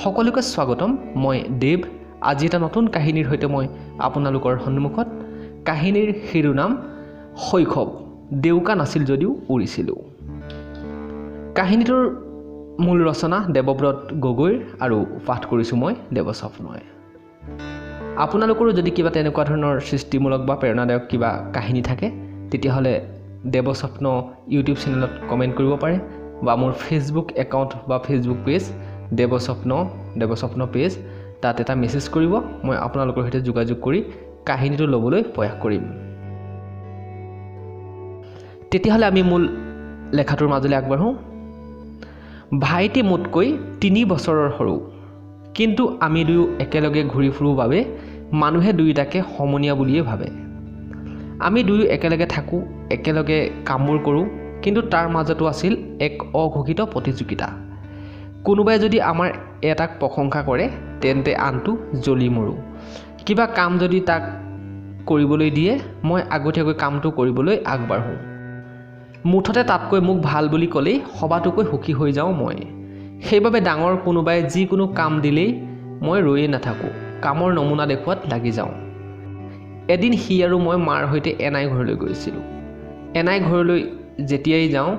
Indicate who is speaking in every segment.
Speaker 1: সকলোকে স্বাগতম। মই দেৱ। আজি এটা নতুন কাহিনীৰ সৈতে মই আপোনালোকৰ সন্মুখত। কাহিনীৰ শিৰোনাম শৈশৱ। ডেউকা নাছিল যদিও উৰিছিলোঁ। কাহিনীটোৰ মূল ৰচনা দেৱব্ৰত গগৈৰ আৰু পাঠ কৰিছোঁ মই দেৱস্বপ্নই। আপোনালোকৰো যদি কিবা তেনেকুৱা ধৰণৰ সৃষ্টিমূলক বা প্ৰেৰণাদায়ক কিবা কাহিনী থাকে, তেতিয়াহ'লে দেৱস্বপ্ন ইউটিউব চেনেলত কমেণ্ট কৰিব পাৰে বা মোৰ ফেচবুক একাউণ্ট বা ফেচবুক পেজ দেৱস্বপ্ন দেৱস্বপ্ন পেজ, তাত এটা মেছেজ কৰিব। মই আপোনালোকৰ সৈতে যোগাযোগ কৰি কাহিনীটো ল'বলৈ প্ৰয়াস কৰিম। তেতিয়াহ'লে আমি মূল লেখাটোৰ মাজলৈ আগবাঢ়োঁ। ভাইটি মোতকৈ 3 বছৰৰ সৰু, কিন্তু আমি দুয়ো একেলগে ঘূৰি ফুৰোঁ বাবে মানুহে দুয়োটাকে সমনীয়া বুলিয়ে ভাবে। আমি দুয়ো একেলগে থাকোঁ, একেলগে কামবোৰ কৰোঁ, কিন্তু তাৰ মাজতো আছিল এক অঘোষিত প্ৰতিযোগিতা। কোনোবাই যদি আমাৰ এটাক প্ৰশংসা কৰে, তেন্তে আনটো জ্বলি মৰোঁ। কিবা কাম যদি তাক কৰিবলৈ দিয়ে, মই আগতীয়াকৈ কামটো কৰিবলৈ আগবাঢ়োঁ। মুঠতে তাতকৈ মোক ভাল বুলি ক'লেই সবাতোকৈ সুখী হৈ যাওঁ মই। সেইবাবে ডাঙৰ কোনোবাই যিকোনো কাম দিলেই মই ৰৈয়ে নাথাকোঁ, কামৰ নমুনা দেখুৱাত লাগি যাওঁ। এদিন সি আৰু মই মাৰ সৈতে এনাই ঘৰলৈ গৈছিলোঁ। এনাই ঘৰলৈ যেতিয়াই যাওঁ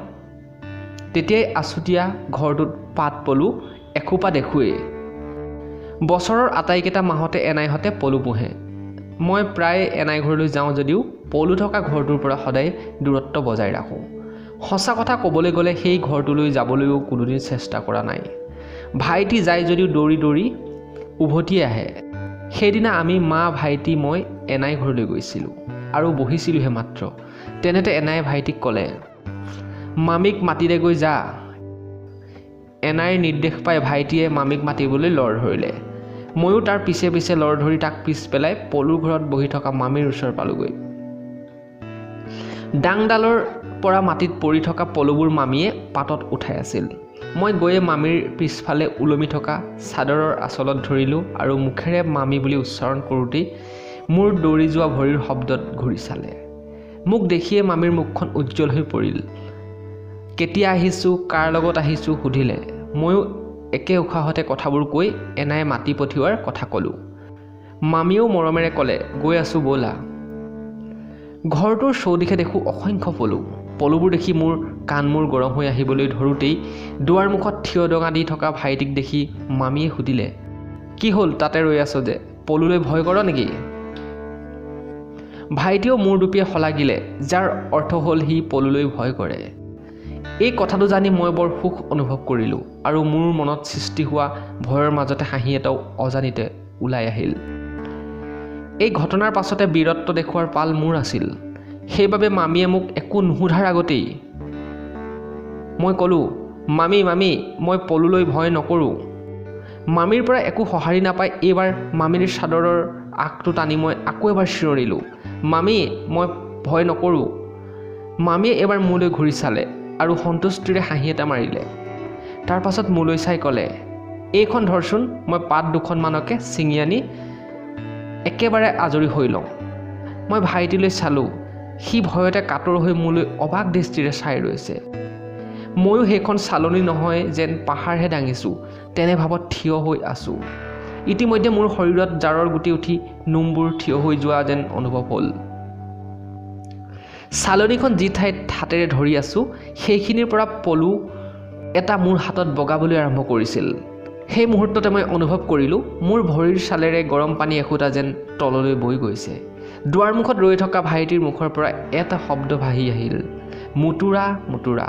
Speaker 1: তেতিয়াই আছুতীয়া ঘৰটোত পাত পলু এসোপা দেখোৱেই। বছৰৰ আটাইকেইটা মাহতে এনাইহঁতে পলু পোহে। মই প্ৰায় এনাই ঘৰলৈ যাওঁ যদিও পলু থকা ঘৰটোৰ পৰা সদায় দূৰত্ব বজাই ৰাখোঁ। সঁচা কথা ক'বলৈ গ'লে সেই ঘৰটোলৈ যাবলৈও কোনোদিন চেষ্টা কৰা নাই। ভাইটি যায় যদিও দৌৰি দৌৰি উভতি আহে। সেইদিনা আমি মা, ভাইটি, মই এনাই ঘৰলৈ গৈছিলোঁ আৰু বহিছিলোঁহে মাত্ৰ। তেনেতে এনাই ভাইটিক ক'লে, মামীক মাতিলেগৈ যা। এনাইৰ নিৰ্দেশ পাই ভাইটিয়ে মামীক মাতিবলৈ লৰ ধৰিলে। ময়ো তাৰ পিছে পিছে লৰ ধৰি তাক পিছ পেলাই পলুৰ ঘৰত বহি থকা মামীৰ ওচৰ পালোগৈ। ডাংডালৰ পৰা মাটিত পৰি থকা পলুবোৰ মামীয়ে পাতত উঠাই আছিল। মই গৈয়ে মামীৰ পিছফালে ওলমি থকা চাদৰৰ আঁচলত ধৰিলোঁ আৰু মুখেৰে মামী বুলি উচ্চাৰণ কৰোঁতেই মোৰ দৌৰি যোৱা ভৰিৰ শব্দত ঘূৰি চালে। মোক দেখিয়ে মামীৰ মুখখন উজ্জ্বল হৈ পৰিল। কেতিয়া আহিছোঁ, কাৰ লগত আহিছোঁ সুধিলে। ময়ো একে উশাহতে কথাবোৰ কৈ এনাই মাতি পঠিওৱাৰ কথা ক'লোঁ। মামীয়েও মৰমেৰে ক'লে, গৈ আছোঁ ব'লা। ঘৰটোৰ চৌদিশে দেখোঁ অসংখ্য পলু। পলুবোৰ দেখি মোৰ কাণ মূৰ গৰম হৈ আহিবলৈ ধৰোঁতেই দুৱাৰ মুখত থিয় দঙা দি থকা ভাইটিক দেখি মামীয়ে সুধিলে, কি হ'ল তাতে ৰৈ আছ যে, পলুলৈ ভয় কৰ নেকি? ভাইটিয়েও মূৰ দুপিয়ে শলাগিলে, যাৰ অৰ্থ হ'ল সি পলুলৈ ভয় কৰে। এই কথাটো জানি মই বৰ সুখ অনুভৱ কৰিলোঁ আৰু মোৰ মনত সৃষ্টি হোৱা ভয়ৰ মাজতে হাঁহি এটাও অজানিতে ওলাই আহিল। এই ঘটনাৰ পাছতে বীৰত্ব দেখুওৱাৰ পাল মোৰ আছিল। সেইবাবে মামীয়ে মোক একো নুসুধাৰ আগতেই মই ক'লোঁ, মামী মামী, মই পলুলৈ ভয় নকৰোঁ। মামীৰ পৰা একো সঁহাৰি নাপাই এইবাৰ মামীৰ চাদৰৰ আগটো টানি মই আকৌ এবাৰ চিঞৰিলোঁ, মামী মই ভয় নকৰোঁ। মামীয়ে এইবাৰ মোলৈ ঘূৰি চালে আৰু সন্তুষ্টিৰে হাঁহি এটা মাৰিলে। তাৰ পাছত মোলৈ চাই ক'লে, এইখন ধৰচোন, মই পাত দুখনমানকে ছিঙি আনি একেবাৰে আজৰি হৈ লওঁ। মই ভাইটিলৈ চালোঁ, সি ভয়তে কাতৰ হৈ মোলৈ অবাক দৃষ্টিৰে চাই ৰৈছে। ময়ো সেইখন চালনী নহয় যেন পাহাৰহে দাঙিছোঁ, তেনে ভাৱত থিয় হৈ আছোঁ। ইতিমধ্যে মোৰ শৰীৰত জাৰৰ গুটি উঠি নোমবোৰ থিয় হৈ যোৱা যেন অনুভৱ হ'ল। চালনীখন যি ঠাইত হাতেৰে ধৰি আছোঁ, সেইখিনিৰ পৰা পলু এটা মোৰ হাতত বগাবলৈ আৰম্ভ কৰিছিল। সেই মুহূৰ্ততে মই অনুভৱ কৰিলোঁ মোৰ ভৰিৰ ছালেৰে গৰম পানী এসোঁতা যেন তললৈ বৈ গৈছে। দুৱাৰমুখত ৰৈ থকা ভাইটিৰ মুখৰ পৰা এটা শব্দ ভাহি আহিল, মুতুৰা মুতুৰা।